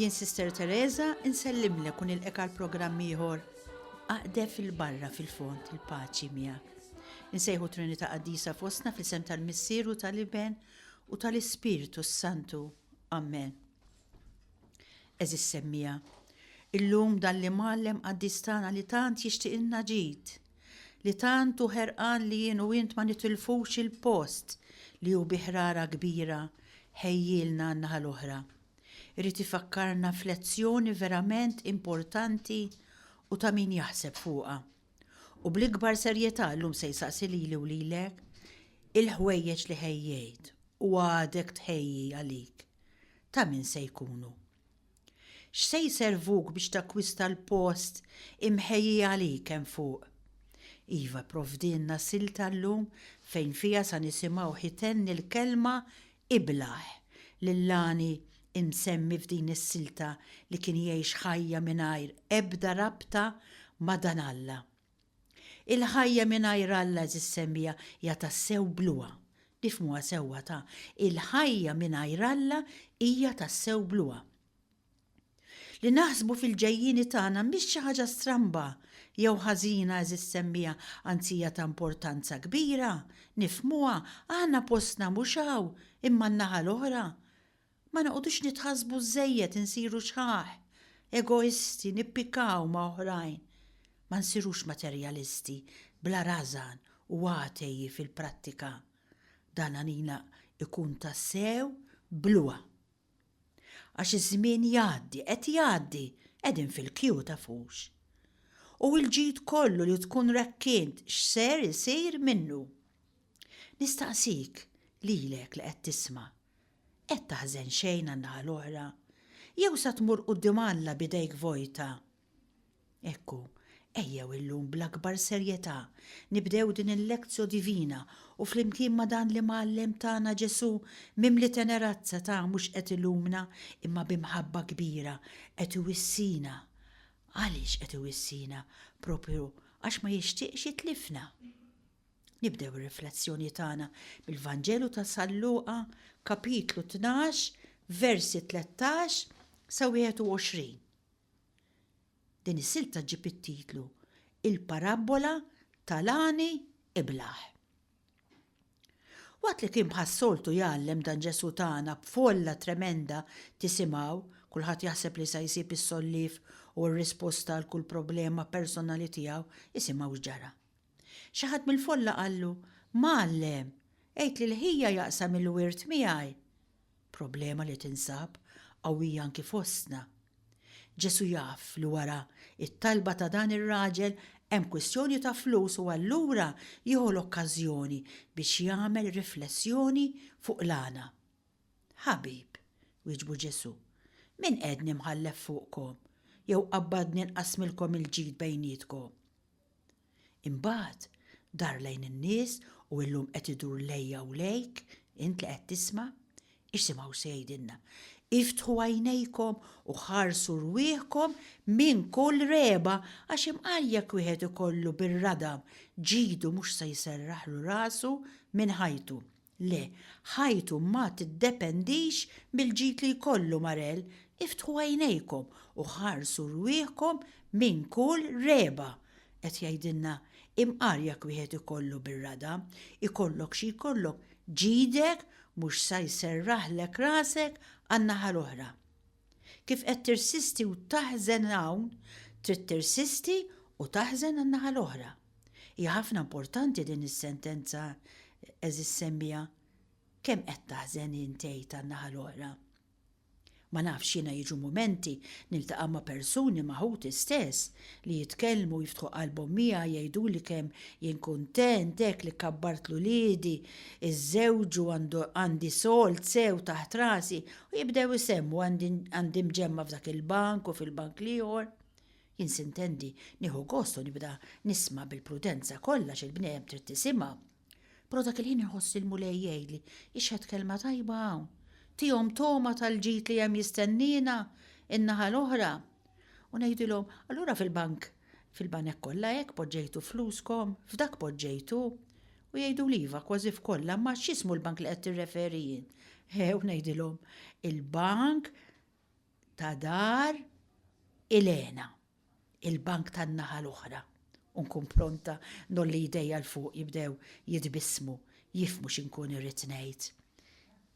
Jien Sister Teresa insellimlek u nilqek għal programm ieħor Aqdef il-barra fil-fond il-paċi miegħek. Insejħu Trinità Qaddisa fostna fl-isem tal-Missier u tal-Iben u tal-Ispirtu s-Santu. Amen. Għeżież semmiegħa, illum dan l-Imgħallem qaddis tagħna li tant jixtieqilna ġid, li tant hu ħerqan li jien u int ma nitilfux il-post li hu bi ħrara kbira ħejjielna għan-naħa l-oħra, irid ifakkarna f'lezzjoni verament importanti u ta' min jaħseb fuqha. U bl-ikbar serjetà llum se jsaqsi lili u lilek, il-ħwejjeġ li ħejjejt u għadek tħejji għalik, ta' min se jkunu? X'se jservuk biex takkwista l-post imħejji għalik hemm fuq? Iva, pprovdielna silta llum fejn fiha sa nisimgħuh itenni l-kelma iblah lill-għani imsemmi f'din is-silta li kien jgħix ħajja mingħajr ebda rabta ma' dan Alla. Il-ħajja mingħajr Alla għeżież semmiegħa hija tassew bluha. Nifhmuha sewwa ta' il-ħajja mingħajr Alla hija tassew bluha. Li naħsbu fil-ġejjieni tagħna mhix xi ħaġa stramba jew ħażina għeżież semmiegħa anzi hija ta' importanza kbira. Nifhmuha, aħna postna mhux hawn imma n-naħa l-oħra. Ma noqogħdux nitħassbu żżejjed, insiru xħaħ, egoisti, nippikaw ma' oħrajn. Ma nsirux materjalisti, bla rażan u ateji fil-prattika. Dan għalina jkun tassew bluha. Għax iż-żmien jgħaddi, qed jgħaddi, qegħdin fil-kju tafux. U l-ġid kollu li tkun rekkint x'ser isir minnu? Nistaqsik lilek li qed tisma', Qed taħżen xejn għan-naħa l-oħra? Jew sa tmur quddiem Alla b'idejk vojta? Hekk hu, ejjew illum bl-akbar serjetà nibdew din il-lectio divina u flimkien ma' dan l-Imgħallem tagħna Ġesù mimli tenerazza ta' mhux qed ilumna imma bi mħabba kbira qed iwissina. Għaliex qed iwissina? Proprju għax ma jixtieqx jitlifna. Nibdew ir-riflessjoni tagħna mill-Vanġelu ta' San Luqa, kapitlu 12, versi 13 sa 21. Din is-silta ġġib it-titlu Il-Parabbola tal-Għani Iblah. Waqt li kien bħas-soltu jgħallem dan Ġesù tagħna b'folla tremenda tisimgħu, kulħadd jaħseb li sa jsib is-solliev u r-risposta għal kull problema personali tiegħu, isimgħu x'ġara. Xi ħadd mill-folla qallu, Mgħallem, għid lil ħija jaqsam il-wirt miegħi. Problema li tinsab qawwija anki fostna. Ġesù jaf li wara t-talba ta' dan ir-raġel hemm kwistjoni ta' flus u allura jieħu l-okkażjoni biex jagħmel riflessjoni fuq l-għana. Ħabib, wieġbu Ġesù, min qegħedni mħallef fuqkom jew qabbadni nqassmilkom il-ġid bejnietkom? Imbagħad dar lejn in-nies u illum qed idur lejja u lejk, int li qed tisma', isimgħu x'se jgħidilna. Iftħu għajnejkom u ħarsu rwieħkom minn kull regħba għax imqar jekk wieħed ikollu bir-radam ġidu mhux se jserraħlu rasu minn ħajtu. Le, ħajtu ma tiddependix mill-ġid li jkollu Marel, iftħu għajnejkom u ħarsu rwieħkom minn kull regħba! Qed jgħidilna, imqar jekk wieħed ikollu bir-rada, ikollok xi jkollok, ġidek mhux sa jserraħlek rasek għan-naħa l-oħra. Kif qed tirsisti u taħżen hawn, trid tirsisti u taħżen għan-naħa l-oħra. Hija ħafna importanti din is-sentenza għeżież semmiegħa. Kemm qed taħżen int għid għan-naħa l-oħra? Ma nafx jiena jiġu mumenti niltaqa' ma' persuni ma' ħuti stess li jitkellmu jiftħu qalbhom miegħi jgħiduli kemm jien kuntent hekk li kabbart l-uliedi, iżżewġu għandi sold sew taħt rasi u jibdew isemmu għandi mġemma' f'dak il-bank u fil-bank l-ieħor. Jien sintendi, nieħu gost u nibda nisma' bil-prudenza kollha għax il-bniedem trid tisimgħu. Però dak il-ħin inħoss il-Mulej jgħidli, ixhed kelma tajba hawn. Tihom togħma tal-ġid li hemm jistenniena in-naħa l-oħra. U ngħidilhom, allura fil-bank, fil-banek kollha hekk poġġejtu fluskom, f'dak poġġejtu. U jgħiduli iva, kważi f'kollha, imma x'jismu l-bank li qed tirreferi jien? U ngħidilhom, il-bank. ta' dar Ilena, il-bank tan-naħa l-oħra. U nkun pronta nolli jdejja 'l fuq jibdew jitbissmu, jifhmu xi nkun irrid ngħid.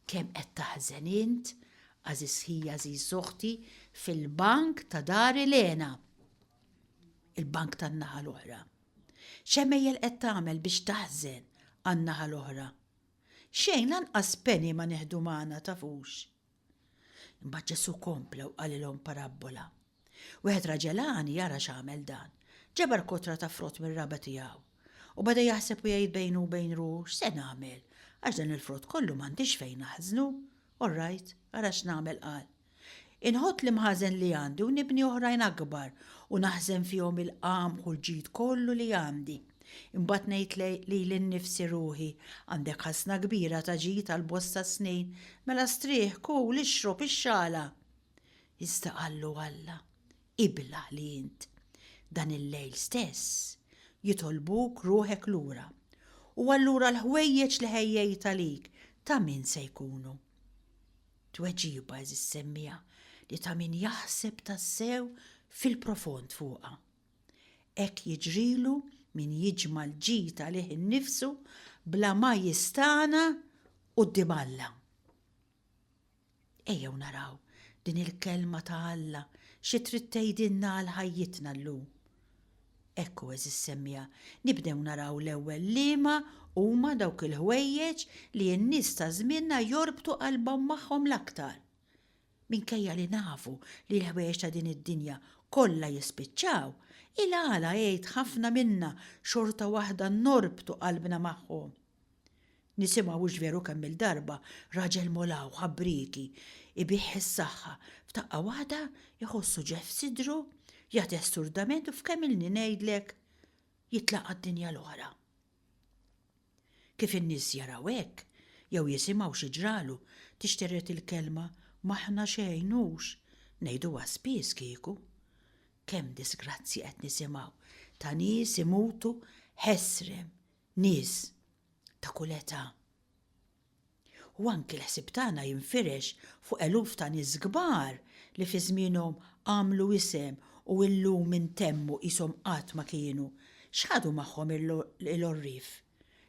Kemm qed taħżen int, għażiż ħija, għażiż oħti, fil-bank ta' dar Ilena, il-bank tan-naħa l-oħra. X'għemejjel qed tagħmel biex taħżen għan-naħa l-oħra? Xejn lanqas penny ma nieħdu magħna tafux. Imbagħad Ġesù kompla u qalilhom parabbola. Wieħed raġel għani jara x'għamel dan. Ġabar kotra ta' frott mir-raba' tiegħu. U beda jaħseb u jgħid bejnu u bejn ruħu, x'se nagħmel? Għax dan il-frott kollu m'għandix fejn naħżnu. All right, ara x'nagħmel qal. Inħott l-imħażen li għandi u nibni oħrajn akbar u naħżen fihom il-qamħ u l-ġid kollu li għandi. Imbagħad ngħid lili nnifsi ruħi, għandek ħasna kbira ta' ġid għal bosta snin, mela strieħ, kul, ixrob, ixxala. Iżda qallu Alla, Iblah li int, dan il-lejl stess jitolbuk ruħek lura, u allura l-ħwejjeġ li ħejjejt għalik ta' min se jkunu? Tweġiba, għeżież semmiegħa, li ta' min jaħseb tassew fil-profond fuqha. Hekk jiġrilu min jiġma' l-ġid għalih innifsu bla ma jistagħna quddiem Alla. Ejjew naraw din il-kelma ta' Alla xi trid tgħidilna għal ħajjitna llum. Hekk hu għeżież semmiegħa, nibdew naraw l-ewwel liema huma dawk il-ħwejjeġ li n-nies ta' żmienna jorbtu qalbhom magħhom l-aktar. Minkejja li nafu li l-ħwejjeġ ta' din id-dinja kollha jispiċċaw, il-għala għid ħafna minna xorta waħda norbtu qalbna magħhom? Nisimgħu hux veru kemm-il darba raġel molaw ħabbrieki, ibigħ is-saħħa, f'daqqa waħda jħoss uġigħ f'sidru, jagħtih sturdament u f'kemm ilni ngħidlek jitlaq għad-dinja l-oħra. Kif in-nies jaraw hekk, jew jisimgħu xi ġralu, tixtered il-kelma m'aħna xejn hux, ngħiduha spiss kieku. Kemm disgrazzji qed nisimgħu ta' nies imutu ħesrem Nies ta' kull età. U anki l-ħsieb tagħna jinfirex fuq eluf ta' nies kbar li fi żmienhom għamlu isem u illum intemmu qishom qatt ma kienu. X'ħadu magħhom il-għorrief?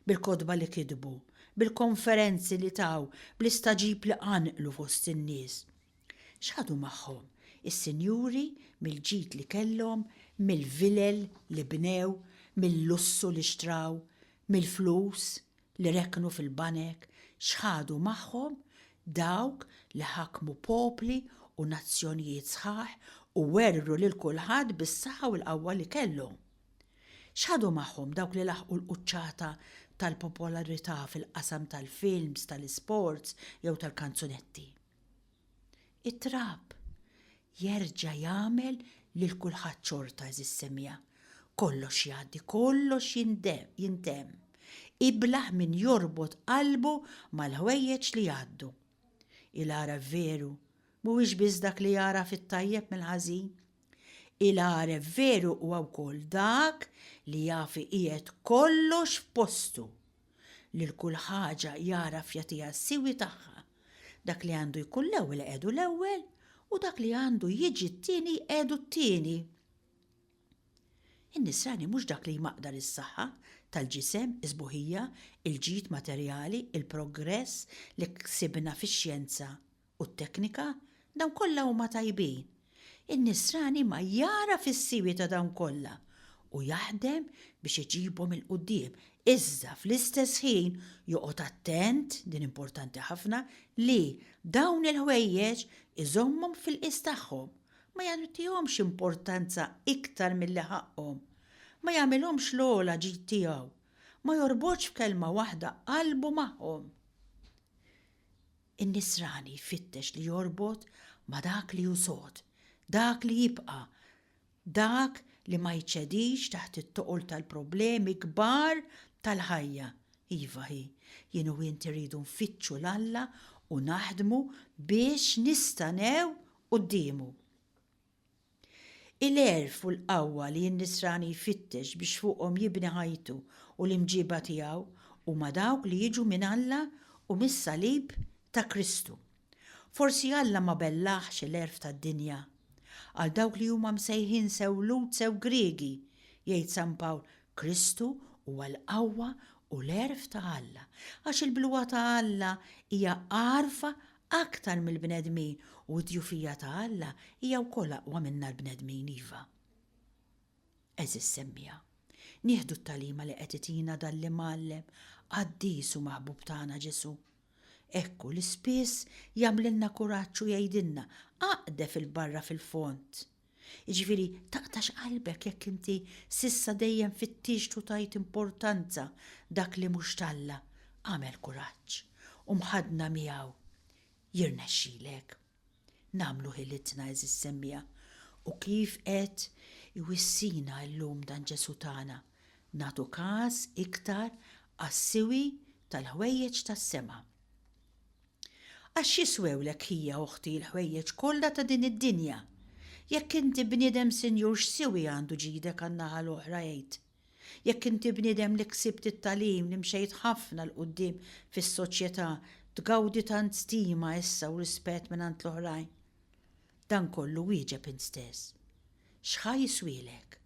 Bil-kotba li kitbu, bil-konferenzi li taw, bl-istagħġib li qanqlu fost in-nies. X'ħadu magħhom is-sinjuri mill-ġid li kellhom, mill-vilel li bnew, mil-lussu li xtraw, mill-flus li rekknu fil-banek, x'ħadu magħhom dawk li ħakmu popli u nazzjonijiet sħaħ u werwru lil kulħadd bis-saħħa u l-qawwa li kellhom? X'ħadu magħhom dawk li laħqu l-quċċata tal-popolarità fil-qasam tal-films, tal-isports jew tal-kanzunetti? It-trab jerġa' jagħmel lil kulħadd xorta għeżież semmiegħa. Kollox jgħaddi, kollox jintemm. Iblah min jorbot qalbu mal-ħwejjeġ li jgħaddu. Il-għaref veru mhuwiex biss dak li jagħraf it-tajjeb mill-ħażin. Il-għaref veru huwa wkoll dak li jaf iqiegħed kollox f'postu. Lil kull ħaġa jagħraf jagħtiha s-siwi tagħha. Dak li għandu jkun l-ewwel iqiegħdu l-ewwel u dak li għandu jiġi t-tieni jqiegħdu t-tieni. In-Nisrani mhux dak li jmaqdar is-saħħa tal-ġisem, is-sbuħija, il-ġid materjali, il-progress li ksibna fix-xjenza u t-teknika, dawn kollha huma tajbin. In-Nisrani ma jagħraf is-siwi ta' dawn kollha u jaħdem biex iġibhom 'il quddiem, iżda fl-istess ħin joqgħod attent, din importanti ħafna, li dawn il-ħwejjeġ iżommhom fil-qies tagħhom, ma jagħtihomx importanza iktar milli ħaqqhom, ma jagħmilhomx l-ogħla ġid tiegħu, ma jorbotx f'kelma waħda qalbu magħhom. In-Nisrani jfittex li jorbot ma' dak li hu sod, dak li jibqa', dak li ma jċedix taħt it-toqol tal-problemi kbar tal-ħajja. Iva, hi, jien u int irridu nfittxu 'l Alla u naħdmu biex nistagħnew quddiemu. Il-għerf u l-qawwa li n-Nisrani jfittex biex fuqhom jibni ħajtu u l-imġiba tiegħu huma dawk li jiġu minn Alla u mis-salib ta' Kristu. Forsi Alla ma bellahx l-għerf tad-dinja. Għal dawk li huma msejħin sew Lhud sew Griegi, jgħid San Pawl, Kristu huwa l-qawwa u l-għerf ta' Alla, għax il-bluha ta' Alla hija għarfa aktar mill-bnedmin u d-djufija ta' Alla hija wkoll aqwa minna l-bnedmin, iva. Għeżież semmiegħa, nieħdu t-tagħlima li qed itina dan l-Imgħallem qaddis u maħbub tagħna Ġesù. Hekk hu li spiss jagħmlilna kuraġġ u jgħidilna, Aqdef 'il barra fil-fond. Jiġifieri, taqtax qalbek jekk inti s'issa dejjem fittixt u tajt importanza dak li mhux t'Alla. Agħmel kuraġġ u mħaddna miegħu jirnexxilek. Nagħmlu ħilitna għeżież semmiegħa u kif qed iwissina llum dan Ġesù tagħna, nagħtu każ iktar għas-siwi tal-ħwejjeġ tas-sema. Għax x'jiswewlek ħija oħti l-ħwejjeġ kollha ta' din id-dinja? Jekk inti bniedem sinjur x'siwi għandu ġidek għan-naħa l-oħra għid? Jekk inti bniedem li ksibt it-tagħlim, li mxejt ħafna 'l quddiem fis-soċjetà, tgawdi tant stima issa u rispett mingħand l-oħrajn. Dan kollu wieġeb int stess. X'ħa jiswielek?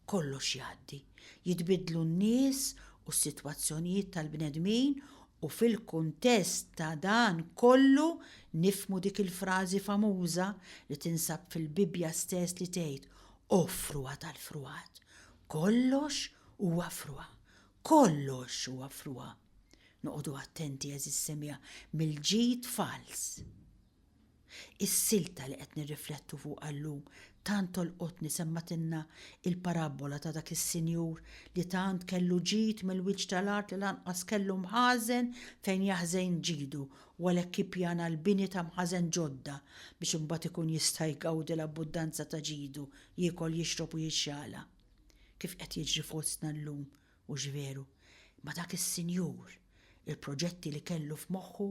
Kollox jgħaddi. Jitbiddlu n-nies u s-sitwazzjonijiet tal-bnedmin u fil-kuntest ta' dan kollu nifhmu dik il-frażi famuża li tinsab fil-Bibbja stess li tgħid, O frugħa tal-frugħat, Kollox huwa frugħa. Kollox huwa frugħa. Noqogħdu attenti għeżież semmiegħa mill-ġid falz. Is-silta li qed nirriflettu fuqha llum tant tolqotni semmatilna il-parabbola ta' dak is-sinjur li tant kellu ġid mill-wiċċ tal-art li lanqas kellu mħażen fejn jaħżen ġidu u għalhekk ippjana l-bini ta' mħażen ġodda biex imbagħad ikun jista' jgawdi l-abbundanza ta' ġidu jiekol, jixrob u jixxala. Kif qed jiġri fostna llum, hux veru? Imma dak is-sinjur, il-proġetti li kellu f'moħħu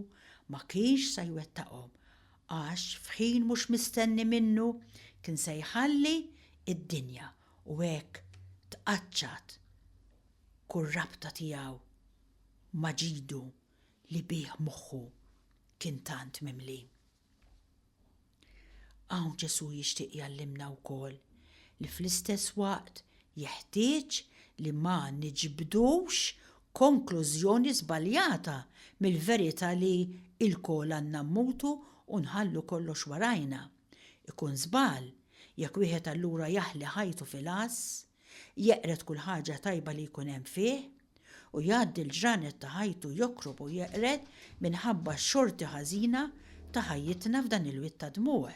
ma kienx sa jwettaqhom għax f'ħin mhux mistenni minnu kien se jħalli d-dinja u hekk tqaċċat kull rabta tiegħu ma' ġidu li bih moħħu kien tant mimli. Hawn Ġesù jixtieq jgħallimna wkoll li fl-istess waqt jeħtieġ li ma niġbdux konklużjoni żbaljata mill-verità li lkoll għandna mmutu u nħallu kollox warajna. Ikun żball jekk wieħed allura jaħli ħajtu fil-għażż, jeqred kull ħaġa tajba li jkun hemm fih, u jgħaddi l-ġranet ta' ħajtu jokrob u jeqred minħabba x-xorti ħażina ta' ħajjitna f'dan il-wied ta' dmugħ.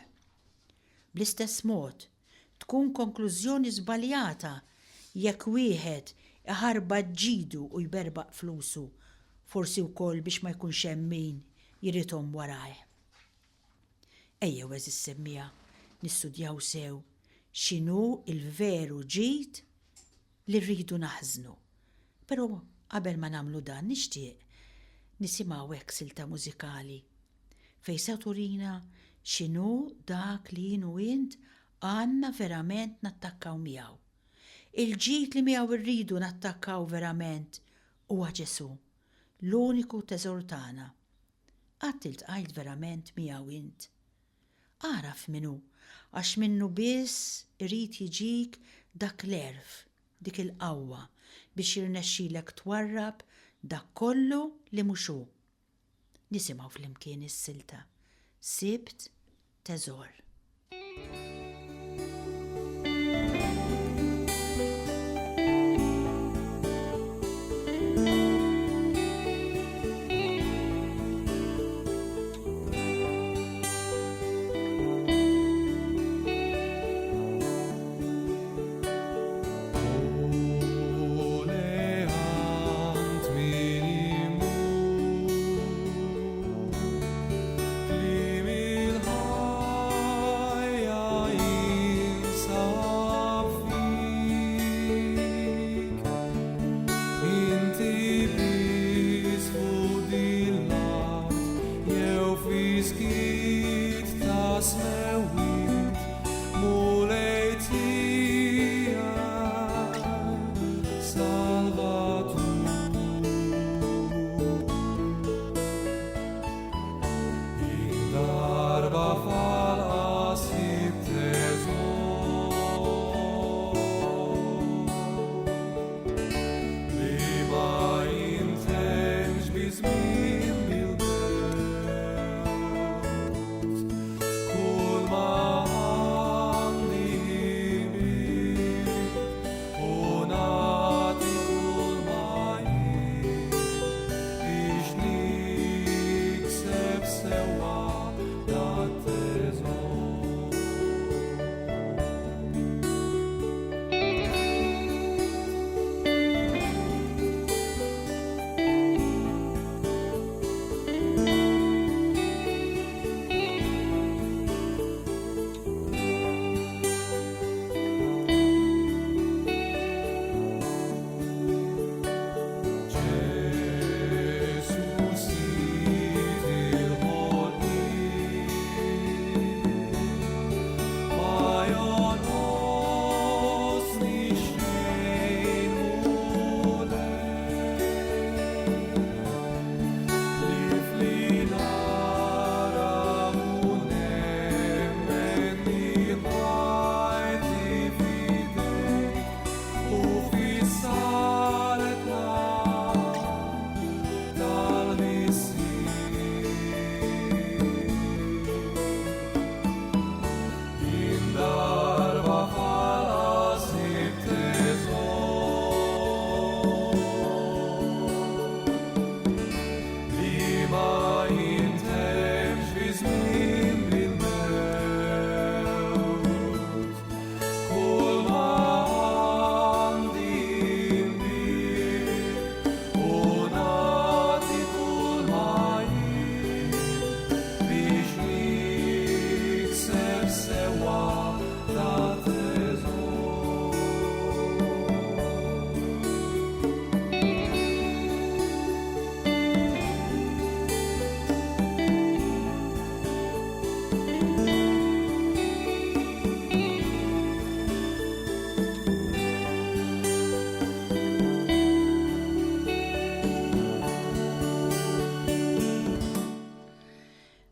Bl-istess mod, tkun konklużjoni żbaljata jekk wieħed iħarbat ġidu u jberbaq flusu, forsi wkoll biex ma jkunx hemm min jirithom warajh. Ejjew għeżież semmiegħa nistudjaw sew x'inhu l-veru ġid li rridu naħżnu. Però qabel ma nagħmlu dan nixtieq nisimgħu hekk silta mużikali fejn se turina x'inhu dak li jien u int għandna verament nattakkaw miegħu. Il-ġid li miegħu rridu nattakkaw verament huwa Ġesù, l-uniku teżor tagħna. Qatt iltqajt verament miegħu int? Agħraf min hu, għax minnu biss irid jiġik dak l-għerf, dik il-qawwa biex jirnexxilek twarrab dak kollu li mhux hu. Nisimgħu flimkien is-silta Sibt Teżor.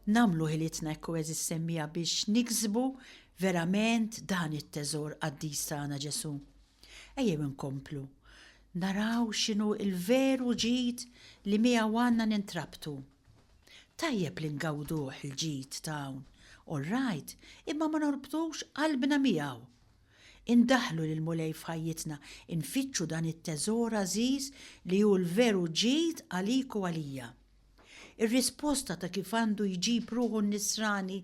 Nagħmlu ħilitna hekk u għeżież semmiegħa biex niksbu verament dan it-teżor qaddis tagħna Ġesù. Ejjew inkomplu naraw x'inhu l-veru ġid li miegħu għandna nintrabtu. Tajjeb li ngawduh il-ġid ta' hawn, all right, imma ma norbtux qalbna miegħu. Indaħħlu lill-Mulej f'ħajjitna, infittxu dan it-teżor għażiż li hu l-veru ġid għalik u għalija. Ir-risposta ta' kif għandu jġib ruħu n-Nisrani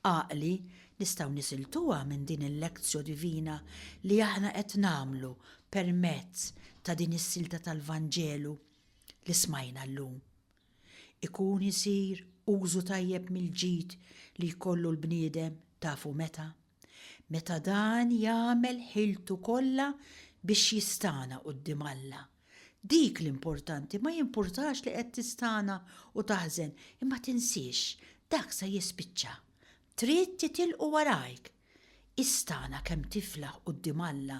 għaqli nistgħu nisiltuha minn din il-lectio divina li aħna qed nagħmlu permezz ta' din is-silta tal-Vanġelu li smajna llum. Ikun isir użu tajjeb mill-ġid li jkollu l-bniedem tafu meta? Meta dan jagħmel ħiltu kollha biex jistagħna quddiem Alla. Dik l-importanti, ma jimpurtax li qed tistagħna u taħżen, imma tinsiex, dak se jispiċċa. Trid titilqu warajk. Istagħna kemm tiflaħ quddiem Alla,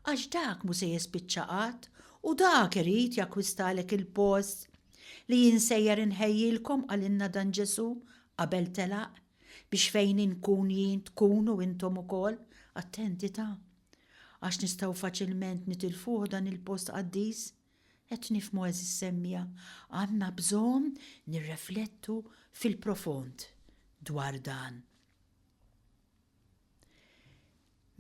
għax dak mhu se jispiċċa qatt u dak irid jakkwistalek il-post li jien sejjer inħejjilkom qalilna dan Ġesù qabel telaq. Biex fejn inkun jien tkunu intom ukoll. Attenti ta'. Għax nistgħu faċilment nitilfuh dan il-post qaddis. Qed nifhmu għeżież semmiegħa, għandna bżonn nirreflettu fil-profond dwar dan.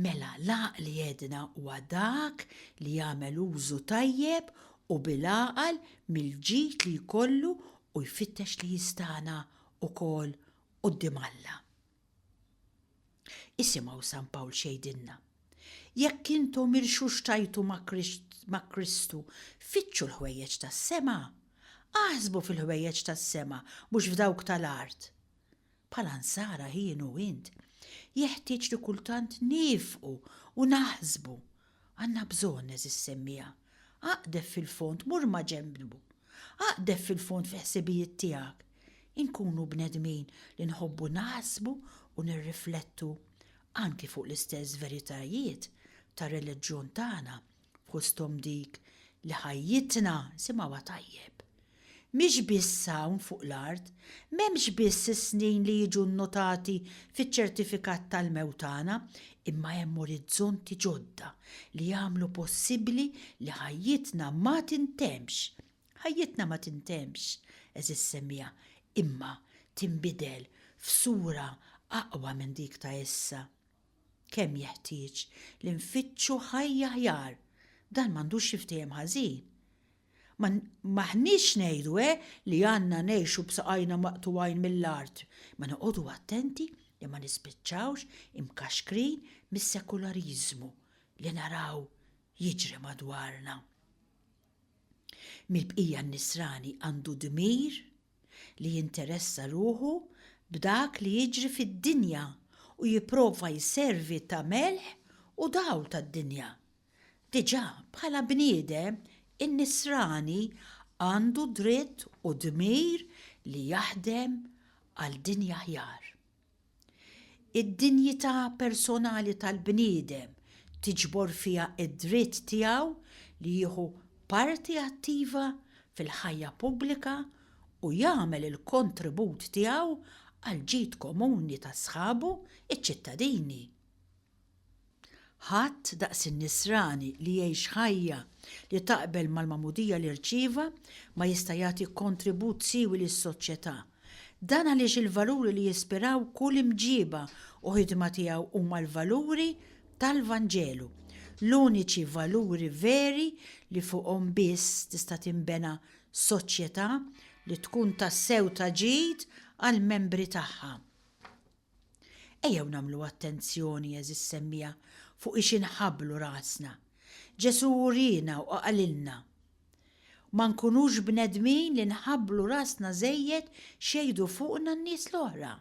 Mela l-għaqli għedna huwa dak li jagħmel użu tajjeb u bil-għaqal mill-ġid li jkollu u jfittex li jistagħna wkoll quddiem Alla. Isimgħu San Pawl x'jgħidilna. Jekk intom irxuxtajtu ma' Kristu, fittxu l-ħwejjeġ tas-sema. Aħsbu fil-ħwejjeġ tas-sema, mhux f'dawk tal-art. Bħala Nsara jien u int, jeħtieġ li kultant niefqu u naħsbu. Għandna bżonn, għeżież semmiegħa. Aqdef fil-fond, mur ma' ġenbu. Aqdef fil-fond fil-ħsibijiet tiegħek. Inkunu bnedmin li nħobbu naħsbu u nirriflettu anki fuq l-istess veritajiet tar-reliġjon tagħna fosthom dik li ħajjitna, simgħuha tajjeb, mhix biss hawn fuq l-art, m'hemmx biss is-snin li jiġu nnotati fiċ-ċertifikat tal-mewt tagħna, imma hemm orizzonti ġodda li jagħmlu possibbli li ħajjitna ma tintemmx. Ħajjitna ma tintemmx, għeżież semmiegħa, imma tinbidel f'sura aqwa minn dik ta' issa. Kemm jeħtieġ li nfittxu ħajja aħjar! Dan m'għandux jiftiehem ħażin. Ma m'aħniex ngħidu, eh, li għandna ngħixu b'saqajna maqtugħin mill-art, imma noqogħdu attenti li ma nispiċċawx imkaxkrin mis-sekulariżmu li naraw jiġri madwarna. Mill-bqija n-Nisrani għandu dmir li jinteressa ruħu b'dak li jiġri fid-dinja u jipprova jservi ta' melħ u dawl tad-dinja. Diġà, bħala bniedem, in-Nisrani għandu dritt u dmir li jaħdem għal dinja aħjar. Id-dinjità personali tal-bniedem tiġbor fiha d-dritt tiegħu li jieħu parti attiva fil-ħajja pubblika u jagħmel il-kontribut tiegħu għall-ġid komuni ta' sħabu, iċ-ċittadini. Ħadd daqs in-Nisrani li jgħix ħajja li taqbel mal-magħmudija li rċieva ma jista' jagħti kontribut siewi lis-soċjetà. Dan għaliex il-valuri li jispiraw kull imġiba u ħidma tiegħu huma l-valuri tal-Vanġelu, l-uniċi valuri veri li fuqhom biss tista' tinbena soċjetà li tkun tassew ta' ġid għall-membri tagħha. Ejjew nagħmlu attenzjoni, għeżież semmiegħa, fuq ix inħabblu rasna. Ġesù uriena u qalilna, Ma nkunux bnedmin li nħabblu rasna żejjed x'jgħidu fuqna n-nies l-oħra.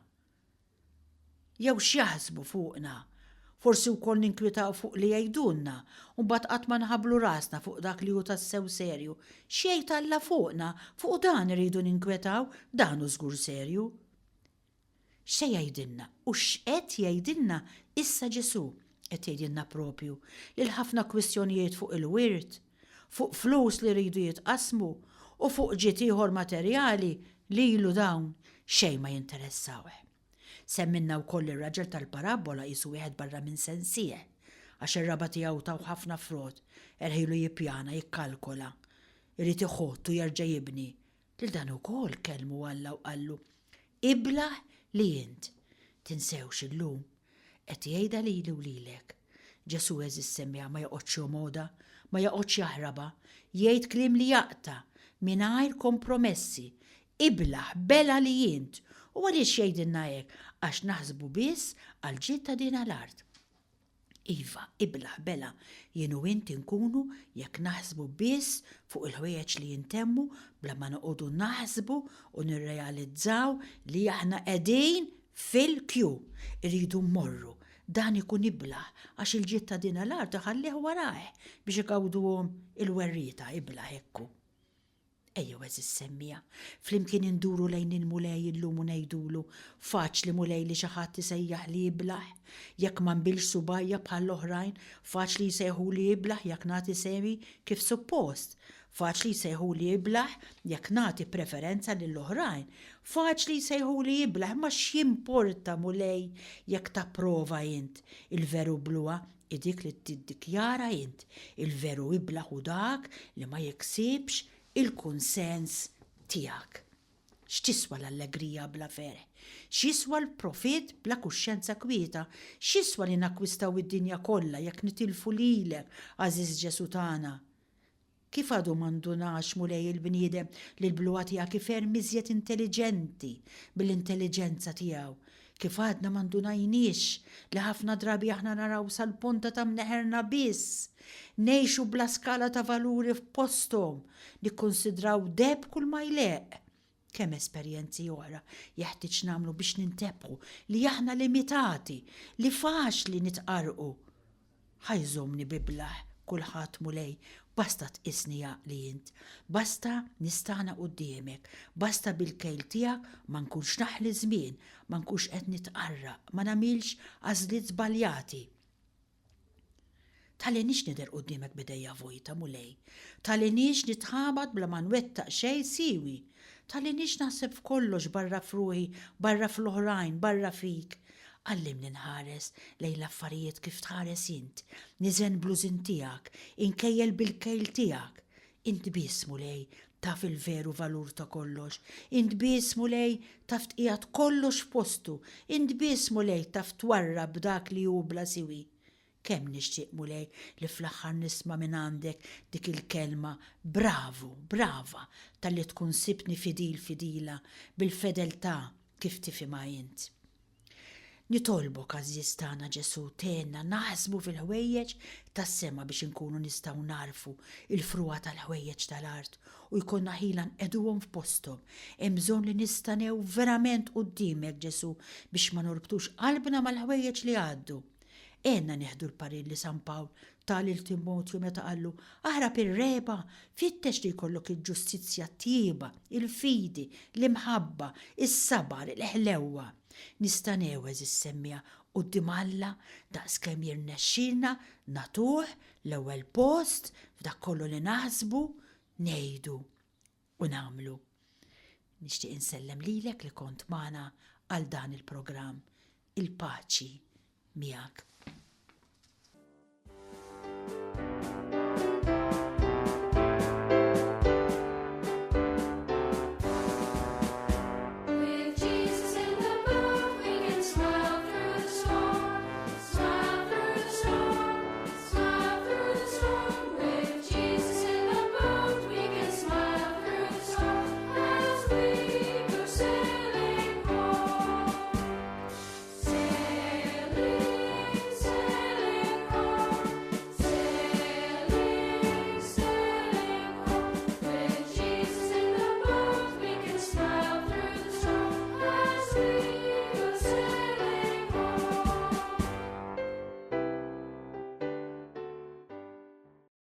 Jew x'jaħsbu fuqna. Forsi wkoll ninkwitaw fuq li jgħidulna, u mbagħad qatt ma nħabblu rasna fuq dak li hu tassew serju. X'jgħid Alla fuqna? Fuq dan irridu ninkwetaw, dan hu żgur serju. X'se jgħidilna u x'qed jgħidilna issa Ġesù? Qed jgħidilna proprju li l-ħafna kwistjonijiet fuq il-wirt, fuq flus li jridu jitqassmu u fuq ġid ieħor materjali lilu dawn. Xejn ma jinteressawh. Semmilna wkoll li r-raġel tal-parabbola qisu wieħed barra minn sensih, għax ir-raba' tiegħu tawh ħafna frott, erħilu jippjana, jikkalkola. Irid iħott u jerġa' jibni. Lil dan ukoll kellmu Alla u qallu, Iblah li int. Tinsewx illum, qed jgħidha lili u lilek. Ġesù għeżież semmiegħa ma joqgħodx jomgħodha, ma joqgħodx jaħrabha, jgħid kliem li jaqta', mingħajr kompromessi, Iblah, belgħa li int! U għaliex jgħidilna hekk? Għax naħsbu biss għall-ġid ta' din l-art. Iva, iblah, belgħa, jien u int inkunu jekk naħsbu biss fuq il-ħwejjeġ li jintemmu bla ma noqogħdu naħsbu u nirrealizzaw li aħna qegħdin fil-kju. Irridu mmorru. Dan ikun iblah għax il-ġid ta' din l-art iħallih warajh biex igawduhom il-werrieta, iblah hekk hu. Ejjew għeżież semmiegħa, flimkien induru lejn il-Mulej illum u ngħidulu, Faċli Mulej li xi ħadd isejjaħli iblah, jekk ma nbilx subgħajja bħall-oħrajn, faċli jsejħuli iblah jekk nagħti sehmi kif suppost, faċli jsejħuli iblah jekk nagħti preferenza lill-oħrajn, faċli jsejħuli iblah imma x'jimporta Mulej jekk tapprova int, il-veru bluha Hi dik li tiddikjara int. Il-veru iblah hu dak li ma jiksibx il-kunsens tiegħek. X'tiswa l-allegrija bla ferħ? X'jiswa l-profitt bla kuxjenza kwieta? X'jiswa li nakkwistaw id-dinja kollha jekk nitilfu lilek, għażiż Ġesù tagħna? Kif għadu ma ndunax, Mulej, il-bniedem li l-bluha tiegħek hi ferm iżjed intelliġenti mill-intelliġenza tiegħu? Kif għadna ma ndunajniex li ħafna drabi aħna naraw sal-ponta ta' mneħerna biss, ngħixu bla skala ta' valuri f'posthom, nikkunsidraw deheb kull ma jleqq? Kemm esperjenzi oħra jeħtieġ nagħmlu biex nintebħu li aħna limitati, li faċli nitqarrqu. Ħa jżommni b'iblah kulħadd Mulej, basta tqisni għaqli int, basta nistagħna quddiemek, basta bil-kejl tiegħek ma nkunx naħli żmien, ma nkunx qed nitqarraq, ma nagħmilx għażliet żbaljati. Tħallinix nidher quddiemek b'idejja vojta, Mulej. Tħallinix nitħabat bla ma nwettaq xejn siewi. Tħallinix naħseb f'kollox barra f'ruħi, barra fl-oħrajn, barra fik. Għallimni nħares lejn l-affarijiet kif tħares int, niżen bl-użin tiegħek, inkejjel bil-kejl tiegħek. Int biss, Mulej, taf il-veru valur ta' kollox. Int biss, Mulej, taf tqiegħed kollox f'postu. Int biss, Mulej, taf twarrab dak li hu bla siwi. Kemm nixtieq, Mulej, li fl-aħħar nisma' mingħandek dik il-kelma, Bravu, brava, talli tkun sibtni fidil, fidila, bil-fedeltà kif tifhimha int. Nitolbok, għażiż tagħna Ġesù, tgħinna naħsbu fil-ħwejjeġ tas-sema biex inkunu nistgħu nagħrfu l-frugħa tal-ħwejjeġ tal-art u jkollna ħila nqegħduhom f'posthom. Hemm bżonn li nistagħnew verament quddiemek, Ġesù, biex ma norbtux qalbna mal-ħwejjeġ li jgħaddu. Għinna nieħdu l-parir li San Pawl ta lil Timotju meta qallu, Aħrab ir-regħba, fittex li jkollok il-ġustizzja t-tjieba, il-fidi, l-imħabba, is-sabar, il-ħlewwa. Nista' ngħewweż is-semmiegħa quddiem Alla daqskemm jirnexxielna nagħtuh l-ewwel post f'dak kollu li naħsbu, ngħidu u nagħmlu. Nixtieq insellem lilek li kont magħna għal dan il-programm. Il-paċi miegħek.